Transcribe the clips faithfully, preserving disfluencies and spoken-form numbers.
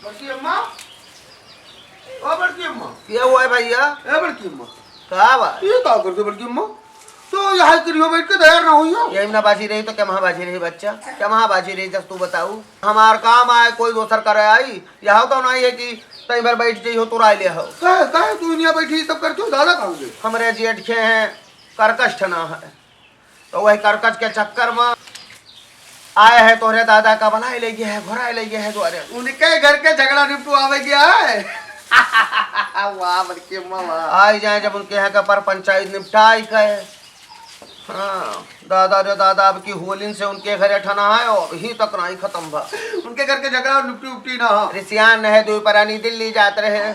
बड़की अम्मा, ओ बड़की अम्मा। क्या हुआ है भैया? ए बड़की अम्मा। का बा? ये का करते बड़की अम्मा? तो यहाँ करियो बैठ के तैयार ना हुई हो? यही ना बाजी रही तो क्या वहाँ बाजी रही बच्चा? क्या वहाँ बाजी रही जब तू बताऊ? हमार काम आए कोई दोसर करे आई, यहाँ तो नहीं है कि तई भर बैठ जाई हो तो राय ले हो। काहे, काहे तू यहाँ बैठी सब करते हो? दादा कहाँ गए? हमरे जेठ के हैं, करकस ठना है। तो वही करकच के चक्कर में आए हैं तोहरे दादा का बनाए ले गए हैं, घुराए ले गए हैं द्वारे। उनके घर के झगड़ा निपटू आवे गया है। वाह बड़की अम्मा वाह। आई जाए जब उनके यहाँ का पर पंचायत निपटाई के। हाँ, दादा रे दादा, अब की होलिन से उनके घरे ठना है और अभी तक नहीं खत्म भा। उनके घर के झगड़ा निपटी उपटी ना हो। रिसियान है, दो परानी दिल्ली जात रहे।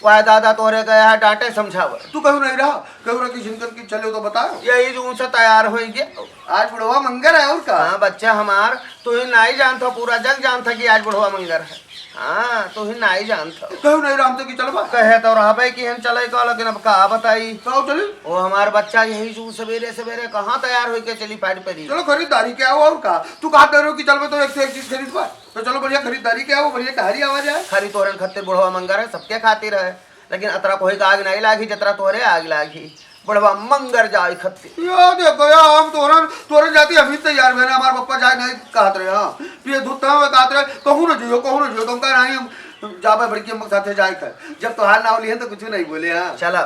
वाह दादा तोहरे गया है डांटे समझावे। तू कहूँ नहीं रहा, कहूँ रहा कि जिनकर की चले तो बताओ। यही जो उनसे तैयार होई गया। आज बुढ़वा मंगर है और का? हाँ बच्चा हमार, तू ही नहीं जानता, पूरा जग जानता कि आज बुढ़वा मंगर है। हाँ, तू ही नहीं जानता। कहूँ नहीं रहा हमसे कि चलबा। कहे तो रहबे कि हम चले का, लेकिन अब का बताई? का चली? वो हमार बच्चा यही जो सवेरे सवेरे कहाँ तैयार होई के चली पारी परी। चलो खरीदारी के आओ और का? तू कहा करो कि चलबे तो एक से एक चीज खरीदबा। तो चलो बढ़िया खरीदारी के आओ, बढ़िया कहारी आवा जाए। खाली तोहरन खातिर बुढ़वा मंगर है, सबके खातिर है, लेकिन अतरा कोई का आग नहीं लागी जतरा तोहरे आग लागी। बुढ़वा मंगर जाए खत्ती। यो देखो या हम तोरन, तोरन जाती हम ही तैयार भए ना, हमार पप्पा जाए नहीं कहत रहे, हाँ। पिए धुत्ता में कहत रहे, कहूँ ना जियो, कहूँ ना जियो, तुम कह नहीं हम जाबे बड़की अम्मा के साथे जाए खाए। जब तोहार नाव लिहे तो कुछ नहीं बोले, हाँ। चला,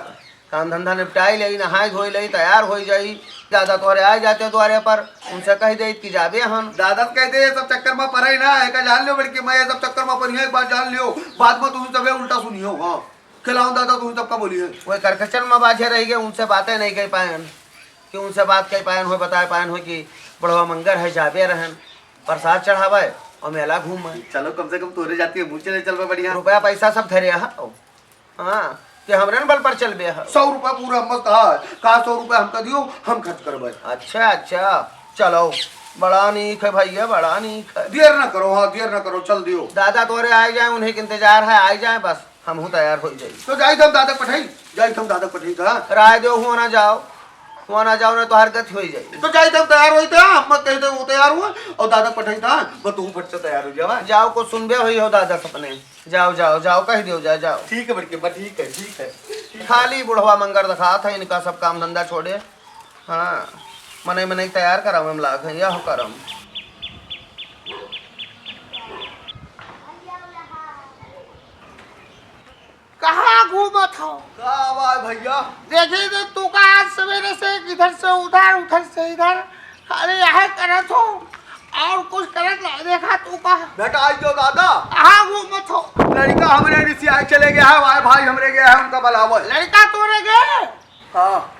काम धंधा निपटाई ले, नहाए धोई ले, तैयार होई जाई। दादा तोहरे आए जाते द्वारे पर, उनसे कह दे कि जाबे हम। दादा से कह दे, ये सब चक्कर में पड़े ना, एक जान लियो बड़की अम्मा, ये सब चक्कर में पड़ी है, एक बार जान लियो, बाद में तुम सबे उल्टा सुनियो, हाँ। खिलाओ दादा, तू सबका बोली है। वही करकचन में बाझे रह गए, उनसे बातें नहीं कह पायन, कि उनसे बात कह पायन हो, बताए पायन हो कि बुढ़वा मंगर है, जाबे रहन, प्रसाद चढ़ावे और मेला घूमे। चलो, कम से कम तोरे जाती है, मुँह चले चलबे बढ़िया। रुपया पैसा सब धरे हा, हाँ, कि हमरे न बल पर चलबे हा। सौ रुपया पूरा मस्त है, का सौ रुपया हमका दियो, हम खर्च करबे। अच्छा, अच्छा, चलो, बड़ा नीक है भैया, बड़ा नीक है। देर ना करो, हाँ, देर ना करो, चल दियो। दादा तोरे आए जाए, उन्हीं के इंतजार है, आए जाए बस। हमहू तैयार होइ जाई। तो जाई त हम दादा क पठाई, जाई त हम दादा क पठाई त। राय देउ, हुआँ ना जाओ, हुआँ ना जाओ, ना तोहार गति होइ जाई। तो जाई त हम तैयार होई त, अम्मा कही त वो तैयार हुआ, और दादा क पठाई त, बस तू फट से तैयार होइ जावा। जाओ, कुछ सुनबे होई हो दादा से अपने। जाओ, जाओ, जाओ, कहि देउ, जाओ, जाओ। ठीक है बड़की अम्मा, ठीक है, ठीक है। खाली बुढ़वा मंगर देखात है, इनका सब काम धंधा छोड़े। हाँ, मनई मनई तैयार करावे में लाग है, यह करम। कहाँ घूमत हो? का बा भैया? देखी तो तू का आज सवेरे से इधर से उधर, उधर से इधर, खाली यह करत हो और कुछ करत नहीं देखा तू का? बेटा, आई जो दादा। कहाँ घूमत हो? लड़का हमरे रिसियाए चले गया है, भाई, भाई हमरे गया है, उनका बुलावल। लड़का तोरे गए? हाँ।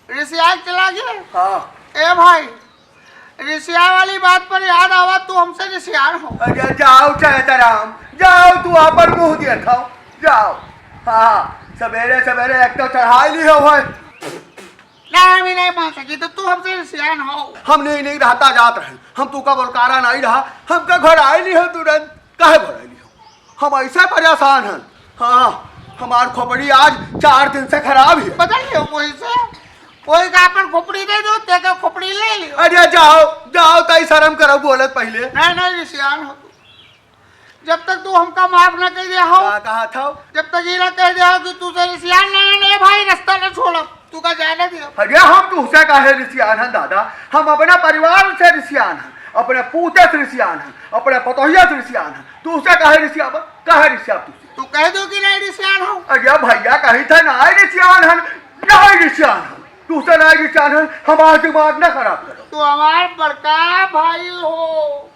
रिसियाए चला गया? हाँ। ए भाई, रिसिया वाली बात पर याद आवा, तू हमसे रिसियान हो। अरे जाओ चैतराम, जाओ, तू आपन मुँह देखाओ, जाओ। हाँ, सवेरे सवेरे एक तो चढ़ाई ली हो भाई। नहीं, हम ही नहीं मान सकी, तो तू हमसे रिसियान हो। हम नहीं, नहीं रहता जात रहे, हम तू का बोलकारा नहीं रहा, हमका घर आई ली हो तुरंत, काहे घर आई ली हो? हम ऐसे परेशान हन। हाँ, हमार खोपड़ी आज चार दिन से खराब है। बदल लियो कोई से, कोई का अपन खोपड़ी दे दो, ते का खोपड़ी ले लियो। अरे जाओ, जाओ, तई शर्म करो, बोलत पहले। नहीं, नहीं, रिसियान हो तू। जब तक तू हमका माफ ना कह दे हो, का कहा था? जब तक ये ना कह दे हो कि तू से रिसियान ना, ना, ना, भाई, रास्ता ना छोड़ब, तू का जाए ना दियो। अरे हम तुहसे काहे रिसियान हन दादा, हम अपने परिवार से रिसियान हन, अपने पूते से रिसियान हन, अपने पतोहिया से रिसियान हन। तू उसे काहे रिसियाबा? काहे रिसियाब तू उसे? तू कह दो कि नहीं रिसियान हो। अरे भैया, कही था नहीं रिसियान हन, नहीं रिसियान हन। तू उसे नहीं रिसियान हन, हमार दिमाग ना खराब करो। तू हमार बड़का भाई हो,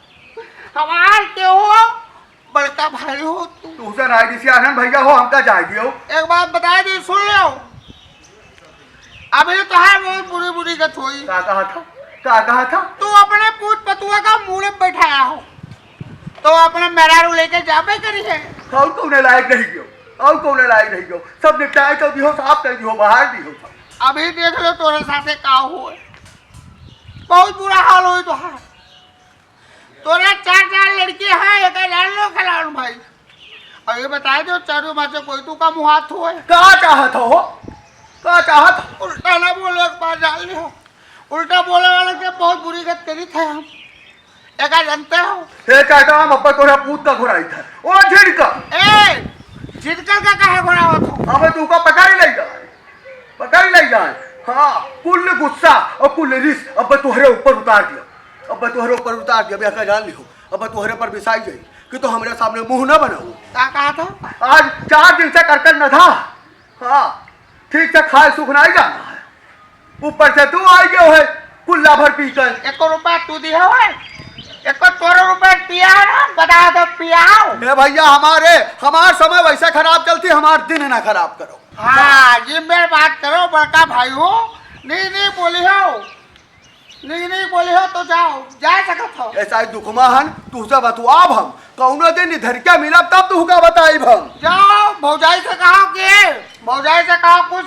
हमार के हो, बड़का भाई हो तू। तू उसे नहीं रिसियान हन भैया हो, हमका जाए दियो। एक बात बताए दी, सुन लो। अबे तोहार बहुत बुरी बुरी गत होई। का कहा था? का कहा था? तू अपने पूत पतुआ का मूड़े बैठाया हो, तो अपने मेहरारू लेके जाबे करी है। और कौने लायक रही गयो? और कौने लायक रही गयो? सब निपटाए तो दिहो, साफ कर दिहो, बाहर दिहो सब। अभी देख लो तोरे साथे का होए, बहुत बुरा हाल होई तोहार। तोरे चार चार लड़की है, एक जान लो खिलावन भाई। और ये बताए दो, चारों में से कोई तू का मुँह हाथ हुआ है? का चाहत हो? का चाहत हो? उल्टा ना बोलो, एक बार जान लियो। उल्टा बोले वाले के बहुत बुरी गत करी थे हम। एका जानते हो? हे चाहता हम अब्बा तोरा पूत का घुराई था। ओ झिनका। ए, झिनका का काहे घोड़ा होत हो? अबे तू का पकड़ ले जाए, पकड़ ले जाए। हाँ, कुल गुस्सा और कुल रिस अब तोहरे ऊपर उतार दिया, अब तोहरे ऊपर उतार दिया, बेटा जान लियो, अब तोहरे पर बिसाई जाई कि तो हमरे सामने मुंह ना बनाऊ। का कहा था? आज चार दिन से करकट न था। हाँ, ठीक से खाए सुख नहीं जाना है। ऊपर से तू आई गयो है कुल्ला भर पी कर। एको रुपया तू दिया है? एको तोरो रुपया पिया है ना? बता दो पिया हो। ए भैया, हमारे, हमार समय वैसे खराब चलती, हमार दिन ना खराब करो। हाँ, ये मेरे बात करो, बड़का भाई हो, नहीं, नहीं बोली हो, नहीं, नहीं बोली हो तो जाओ, जा सकत हो। ऐसा ही दुखमा हन, तुझसे बतुआब हम, कौनो दिन इधर क्या मिलब तब तुहका बताइब हम। जाओ, भौजाई से कहो कि, भौजाई से कहो कुछ,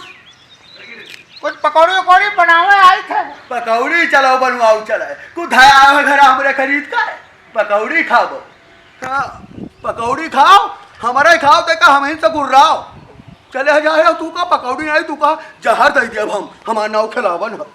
कुछ पकौड़ी उकौड़ी बनावे आई थे। पकौड़ी चलाओ, बनवाओ चलाए, कुछ धया है घर हमरे खरीद का है, पकौड़ी खाबो। हाँ, पकौड़ी खाओ, हमारा ही खाओ, देखा हम ही से गुर्राओ। चले जाए, तू का पकौड़ी नहीं, तू का जहर दे दिया हम, हमार नाव खिलावन हो।